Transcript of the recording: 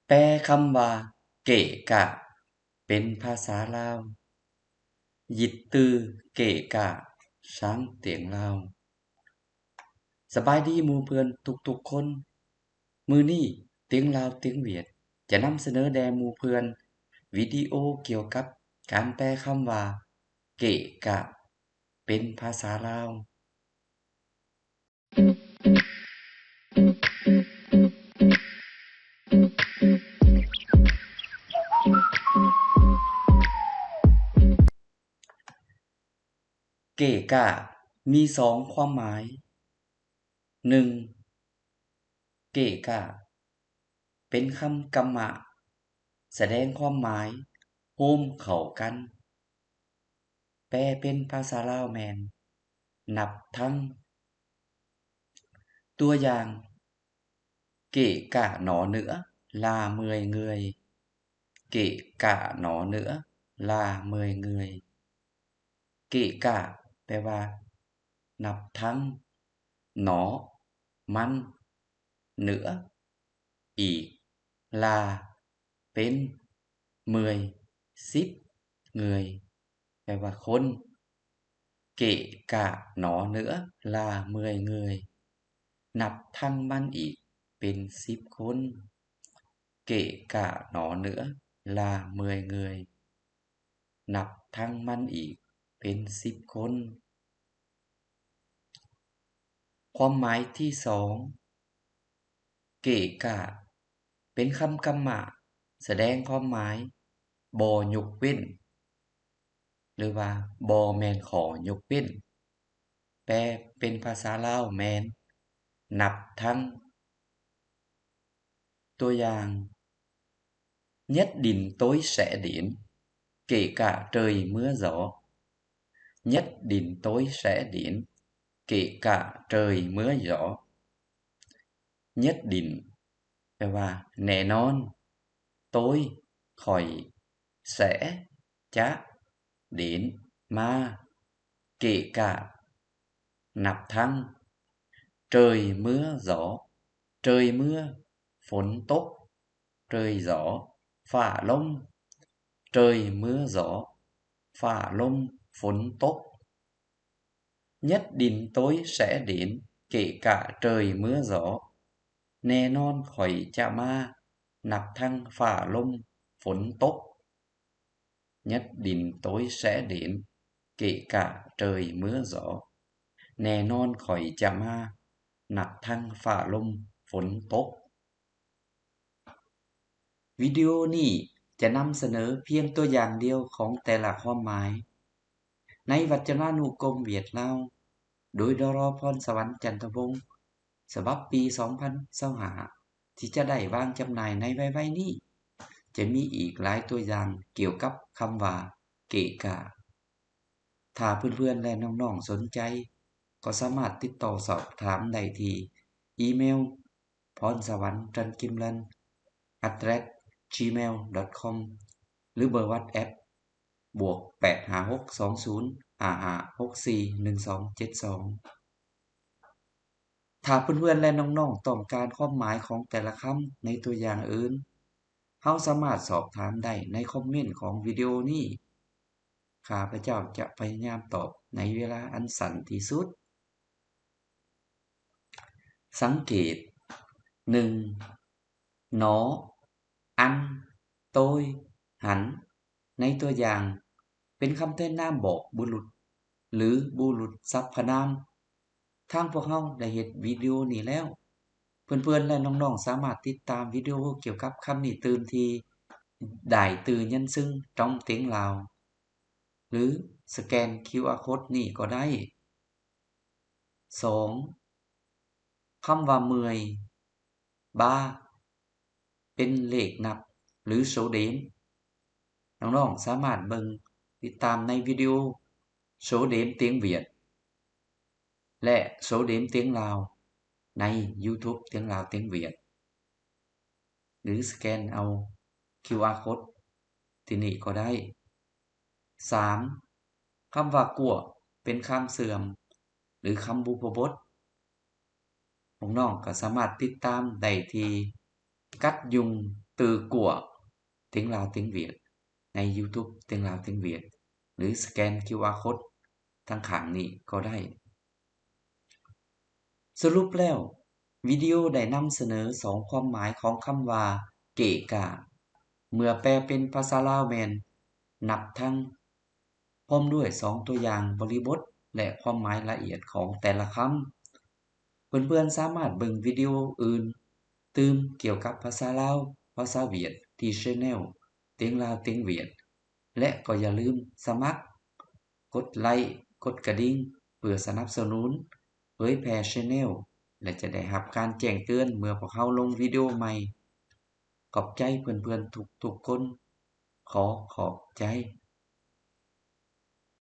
ແປຄຳວ່າ ເກະກະ ເປັນພາສາລາວ. ຍິດຕື້ເກະກະ ຊາງຕຽງລາວ. ສະບາຍດີໝູ່ເພື່ອນທຸກໆຄົນ. ມື້ນີ້ຕຽງລາວຕຽງຫວຽດ ຈະນຳສະເໜີແດ່ໝູ່ເພື່ອນ ວິດີໂອກ່ຽວກັບການແປຄຳວ່າ ເກະກະ ເປັນພາສາລາວ. ເກະກະ ມີສອງຄວາມໝາຍ. ໜຶ່ງ ເກະກະ ເປັນຄຳກຳມະ ສະແດງຄວາມໝາຍໂຮມເຂົ້າກັນ. ແປເປັນພາສາລາວແມ່ນ ນັບທັງ. ຕົວຢ່າງ, ເກະກະໜໍເໜືອ ລາເມື່ອຍເງືອຍ. ເກະກະໜໍເໜືອ ລາເມື່ອຍເງືອຍ. ເກະກະ ແປວ່າ ນັບທັງ, ໜໍ ມັນ, ເໜືອ ອີກ, ລາ ເປັນ, ເມື່ອຍ ສິດ, ເງືອຍ ແປວ່າຄົນ. ເກະກະໜໍເໜືອ ລາເມື່ອຍເງືອຍ. ນັບທັງມັນອີກເປັນສິບຄົນ. ເກະກະໜໍເໜືອ ລາເມື່ອຍເງືອຍ. ນັບທັງມັນອີກເປັນສິບຄົນ. ຄວາມໝາຍທີສອງ, ເກະກະ ເປັນຄຳກຳມະ ສະແດງຄວາມໝາຍບໍ່ຍົກເວັ້ນ ຫຼືວ່າບໍ່ແມ່ນຂໍ້ຍົກເວັ້ນ. ແປເປັນພາສາລາວແມ່ນ ນັບທັງ. ຕົວຢ່າງ, Nhất định tôi sẽ đến, kể cả trời mưa gió. Nhất định tôi sẽ đến, kể cả trời mưa gió. Nhất định ແປວ່າແນ່ນອນ, tôi ຂ້ອຍ, sẽ ຈະ, đến ມາ, kể cả ນັບທັງ, trời mưa gió, trời mưa ຝົນຕົກ, trời gió ຟ້າລົມ, trời mưa gió ຟ້າລົມ, ຝົນຕົກ. Nhất định tôi sẽ đến, kể cả trời mưa gió. ແນ່ນອນຂ້ອຍຈະມາ, ນັບທັງຟ້າລົມ, ຝົນຕົກ. Nhất định tôi sẽ đến, kể cả trời mưa gió. ແນ່ນອນຂ້ອຍຈະມາ, ນັບທັງຟ້າລົມ, ຝົນຕົກ. ວິດີໂອນີ້ຈະນຳສະເໜີພຽງຕົວຢ່າງດຽວຂອງແຕ່ລະຄວາມໝາຍ ໃນວັດຈະນານຸກົມຫວຽດລາວ ໂດຍ ດຣ. ພອນສະຫວັນ ຈັນທະວົງ ສະບັບປີສອງພັນຊາວຫ້າ ທີ່ຈະໄດ້ວາງຈຳໜ່າຍໃນໄວໆນີ້. ຈະມີອີກຫຼາຍຕົວຢ່າງກ່ຽວກັບຄຳວ່າ ເກະກະ. ຖ້າເພື່ອນໆ ແລະ ນ້ອງໆ ສົນໃຈ ກໍສາມາດຕິດຕໍ່ສອບຖາມໄດ້ທີ່ອີເມວ phonsawan.kimlan@gmail.com ຫຼື ເບີ WhatsApp ບວກ ແປດຫ້າຫົກສອງສູນຫ້າຫ້າຫົກສີ່ໜຶ່ງສອງເຈັດສອງ. ຖ້າເພື່ອນໆ ແລະ ນ້ອງໆ ຕ້ອງການຄວາມໝາຍຂອງແຕ່ລະຄຳໃນຕົວຢ່າງອື່ນ, ເຮົາສາມາດສອບຖາມໄດ້ໃນຄອມເມັນຂອງວິດີໂອນີ້. ຂ້າພະເຈົ້າຈະພະຍາຍາມຕອບໃນເວລາອັນສັ້ນທີ່ສຸດ. ສັງເກດ, ໜຶ່ງ ໜໍ, ອັນ, ໂຕຍ, ຫັນ ໃນຕົວຢ່າງ ເປັນຄຳແທນນາມບອກບຸລຸດ ຫຼື ບຸລຸດສັບພະນາມ. ທາງພວກເຮົາໄດ້ເຮັດວິດີໂອນີ້ແລ້ວ. ເພື່ອນໆ ແລະ ນ້ອງໆ ສາມາດຕິດຕາມວິດີໂອກ່ຽວກັບຄຳນີ້ຕື່ມທີ່ Đại tư Nhân xưng trong tiếng Lào ຫຼື ສະແກນຄິວອາໂຄດນີ້ກໍໄດ້. ສອງ ຄຳວ່າເມື່ອຍ, ບາ ເປັນເລກນັບ ຫຼື ໂສເດມ. ນ້ອງໆ ສາມາດເບິ່ງຕິດຕາມໃນວິດີໂອ ໂສເດມຕຽງຫວຽດ ແລະ ໂສເດມຕຽງລາວ ໃນ YouTube ຕຽງລາວຕຽງຫວຽດ ຫຼື ສະແກນເອົາຄິວອາໂຄດທີ່ນີ້ກໍໄດ້. ສາມ ຄຳວ່າກົວ ເປັນຄຳເຊື່ອມ ຫຼື ຄຳບຸບພະບົດ. ພວກນ້ອງກໍສາມາດຕິດຕາມໄດ້ທີ່ Cách dùng Từ khóa tiếng Lào tiếng Việt ໃນ YouTube ຕຽງລາວຕຽງຫວຽດ ຫຼື ສະແກນ ຄິວອາ ໂຄດ ທາງຂ້າງນີ້ກໍໄດ້. ສະຫຼຸບແລ້ວ, ວິດີໂອໄດ້ນຳສະເໜີສອງຄວາມໝາຍຂອງຄຳວ່າ ເກະກະ ເມື່ອແປເປັນພາສາລາວແມ່ນ ນັບທັງ ພ້ອມດ້ວຍສອງຕົວຢ່າງບໍລິບົດ ແລະ ຄວາມໝາຍລະອຽດຂອງແຕ່ລະຄຳ. ເພື່ອນໆສາມາດເບິ່ງວິດີໂອອື່ນຕື່ມກ່ຽວກັບພາສາລາວ, ພາສາຫວຽດ ທີ່ Channel ຕຽງລາວຕຽງຫວຽດ ແລະ ກໍຢ່າລືມສະໝັກ ກົດໄລ້, ກົດກະດິ່ງ ເພື່ອສະໜັບສະໜູນເຜີຍແຜ່ Channel ແລະ ຈະໄດ້ຮັບການແຈ້ງເຕືອນເມື່ອພວກເຮົາລົງວິດີໂອໃໝ່. ຂອບໃຈເພື່ອນໆທຸກໆຄົນ. ຂໍຂອບໃຈ.